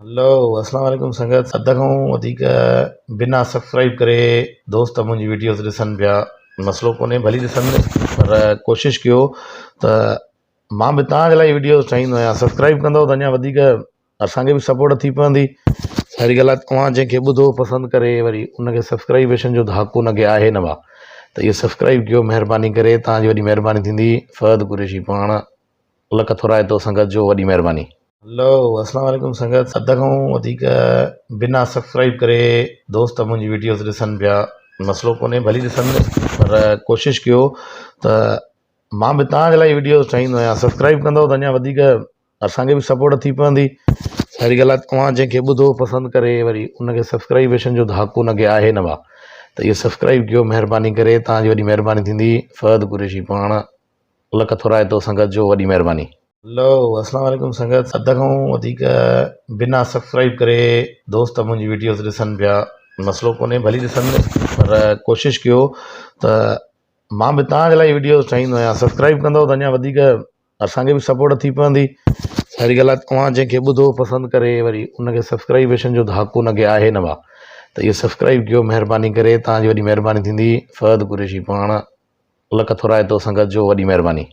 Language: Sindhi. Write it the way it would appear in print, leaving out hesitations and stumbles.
هلو اسلام عليڪم سنگت حد کان وڌيڪ بنا سبسڪرائب ڪري دوست منهنجي ويڊيوز ڏسن پيا مسئلو ڪونهي ڀلي ڏسن پر ڪوشش ڪيو ته مان به توهان جي لاء ويڊيوز ٺاهيندو آهيان سبسڪرائب ڪندو ته اڃا وڌيڪ اسانکي به سپورٽ ٿي پوندي ساري ڳالهه آهي توهان جنهن کي ٻڌو پسند ڪري وري ان کي سبسڪرائبيشن جو ته حق ان کي آهي نه ڀا ته اهو سبسڪرائب ڪيو مهرباني ڪري توهان جي وڏي مهرباني ٿيندي فهد قريشي پاڻ لک ٿورائتو سنگت جو وڏي مهرباني. هلو اسلام عليڪم سنگت حد کان وڌيڪ بنا سبسڪرائب ڪري دوست منهنجي ويڊيوز ڏسن پيا مسئلو ڪونهي ڀلي ڏسن پر ڪوشش ڪيو ته مان به توهان جي لاء ويڊيوز ٺاهيندو آهيان سبسڪرائب ڪندو ته اڃا وڌيڪ اسانکي به سپورٽ ٿي پوندي ساري ڳالهه آهي توهان جنهن کي ٻڌو پسند ڪري وري ان کي سبسڪرائبيشن جو ته حق ان کي آهي نه ڀا ته اهو سبسڪرائب ڪيو مهرباني ڪري توهان جي وڏي مهرباني ٿيندي فهد قريشي پاڻ لک ٿورائتو سنگت جو وڏي مهرباني. هلو اسلام عليڪم سنگت حد کان وڌيڪ بنا سبسڪرائب ڪري دوست منهنجي ويڊيوز ڏسن پيا مسئلو ڪونهي ڀلي ڏسن پر ڪوشش ڪيو ته مان به توهان جي لاء ويڊيوز ٺاهيندو آهيان سبسڪرائب ڪندو ته اڃا وڌيڪ اسانکي به سپورٽ ٿي پوندي ساري ڳالهه آهي توهان جنهن کي ٻڌو پسند ڪري وري ان کي سبسڪرائبيشن جو ته حق ان کي آهي نه ڀا ته اهو سبسڪرائب ڪيو مهرباني ڪري توهان جي وڏي مهرباني ٿيندي فهد قريشي پاڻ لک ٿورائتو سنگت جو وڏي مهرباني.